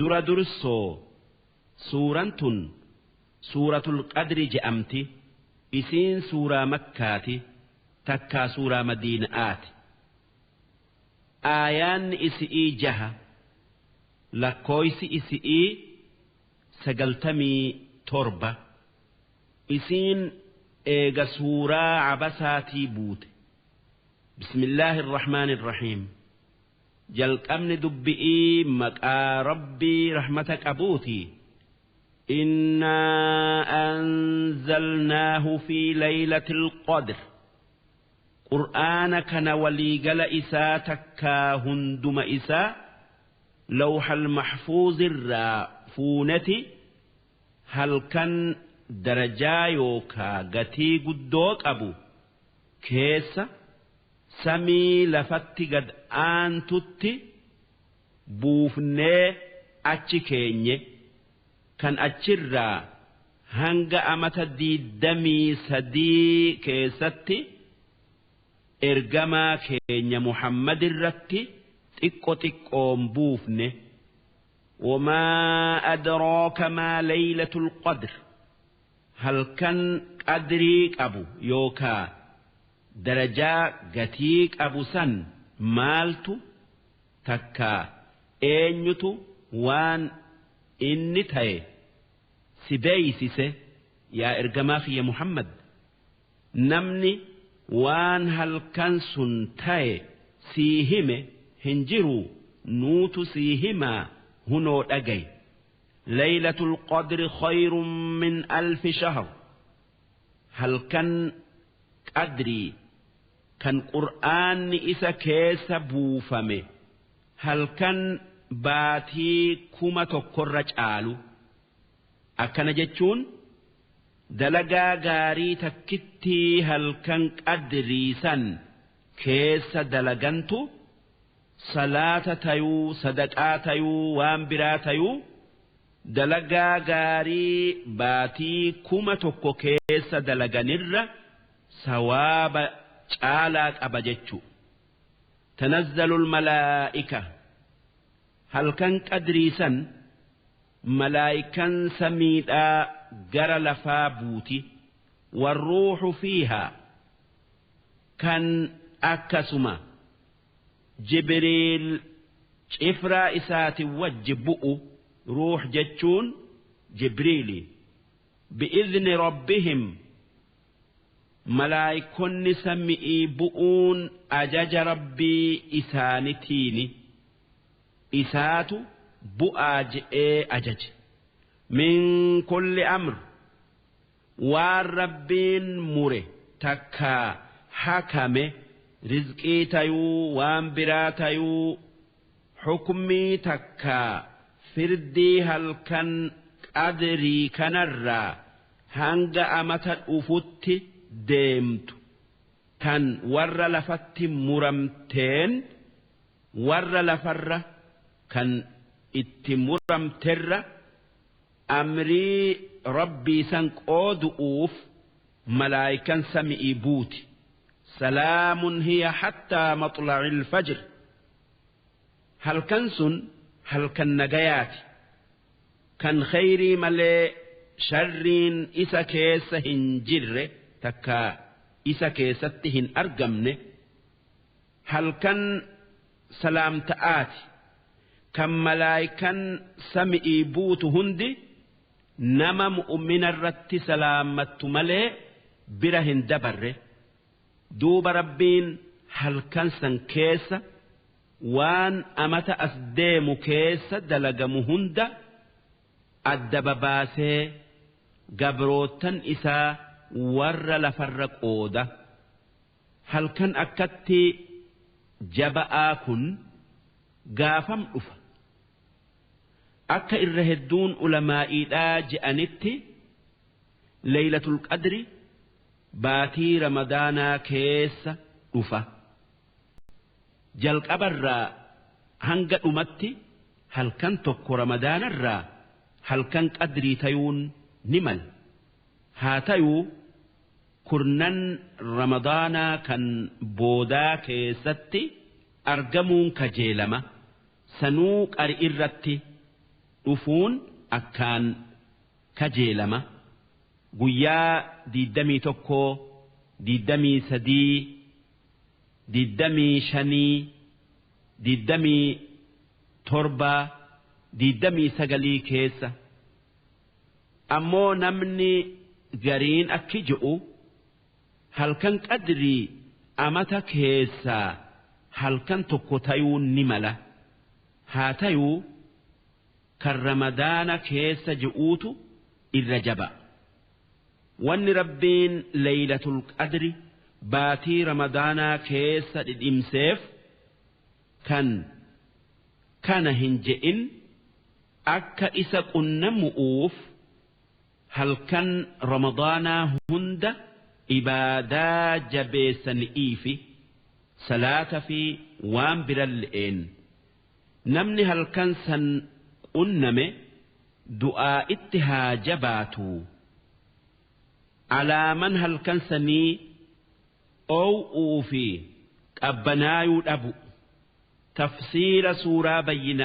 Dura dursoo suuraan tun suuratul qadri je'amti. Isiin suuraa Makkaati, takkaa suuraa Madiina'aati. Aayaanni isi'ii jaha, lakkooysi isi'ii 97. Isiin eega suuraa Abasaatii buute. Bismillaahi irrahmaani irrahiim. Jalqabni dubbi'ii maqaa Rabbii rahmata qabuuti. Innaa anzalnaahu fi laylatil qadr. Qur'aana kana waliigala isaa takkaa hunduma isaa lawhal mahfuuzirraa fuuneti halkan darajaa yookaa gatii guddoo qabu keessa samii lafatti gad aantutti buufnee achi keenye, kan achirraa hanga amata 23 keessatti ergamaa keenya Muhammad irratti xiqqo xiqqoon buufne. Wamaa adraaka maa laylatul qadr. Halkan qadrii qabu yookaa darajaa gatii qabu san maaltu takkaa eenyutu waan inni taye si beeysise yaa ergamaa kiyya Muhammad? Namni waan halkan sun taye sii hime hin jiruu, nuutu sii himaa, hunoo dhagayi. Laylatul qadri khayrun min alfi shahr. Halkan qadrii kan qur'aanni isa keessa buufame halkan baatii 1000rra caalu. Akkana jechuun dalagaa gaarii takkittii halkan qadrii san keessa dalagantu, salaata tayuu, sadaqaa tayuu, waan biraa tayuu, dalagaa gaarii baatii 1000 keessa dalaganirra sawaaba caalaa qaba jechu. Tanazzalul malaa'ika. Halkan qadrii san malaa'ikan samiidhaa gara lafaa buuti. Warruuxu fiihaa, kan akkasuma Jibriil cifraa isaati wajji bu'u. Ruux jechuun Jibriili. Bi'izni rabbihim, malaayikonni sami'ii bu'uun ajaja Rabbii isaanitiini, isaatu bu'aa je'ee ajaje. Min kulli amr, waan Rabbiin mure takkaa hakame, rizqii tayuu, waan biraa tayuu, hukmii takkaa firdii halkan qadrii kanarraa hanga amata dhufutti deemtu tan warra lafatti muramteen warra lafarra kan itti muramterra amrii Rabbii san qoodu'uuf malaayikan sami'ii buuti. Salaamun hiya hattaa maxla'il fajr. Halkan sun halkan nagayaati. Kan kheyrii malee sharriin isa keessa hin jirre takkaa isa keessatti hin argamne. Halkan salaamta'aati. Kan malaayikan sami'ii buutu hundi nama mu'uminarratti salaammattu malee bira hin dabarre. Duuba Rabbiin halkan san keessa waan amata as deemu keessa dalagamu hunda adda babaasee gabroottan isaa warra lafarra qooda. Halkan akkatti jaba'aa kun gaafam dhufa? Akka irra hedduun ulamaa'iidhaa je'anitti laylatul qadri baatii Ramadaanaa keessa dhufa. Jalqabarraa hanga dhumatti halkan tokko Ramadaanarraa halkan qadrii tayuun ni mala. Haa tayuu kurnan Ramadaanaa kan boodaa keessatti argamuun kajeelama. Sanuu qari'irratti. Dhufuun akkaan kajeelama. Guyyaa 21, 23, 25, 27, 29 keessa. Ammoo namni gariin akki je'u halkan qadrii amata keessaa halkan tokko tayuun ni mala. Haa tayuu, kan Ramadaana keessa je'uutu irra jaba. Wanni Rabbiin Laylatul Qadri baatii Ramadaanaa keessa dhidhimseef, kan kana hin je'in akka isa qunnamu'uuf halkan Ramadaanaa hunda ibaadaa jabeessani'iifi salaata fi waan biralle'een. Namni halkan san qunname du'aa itti haa jabaatuu. Alaaman halkan sanii oow'uu fi qabbanaayuu dhabu. Tafsiira suuraa Bayyina'aa.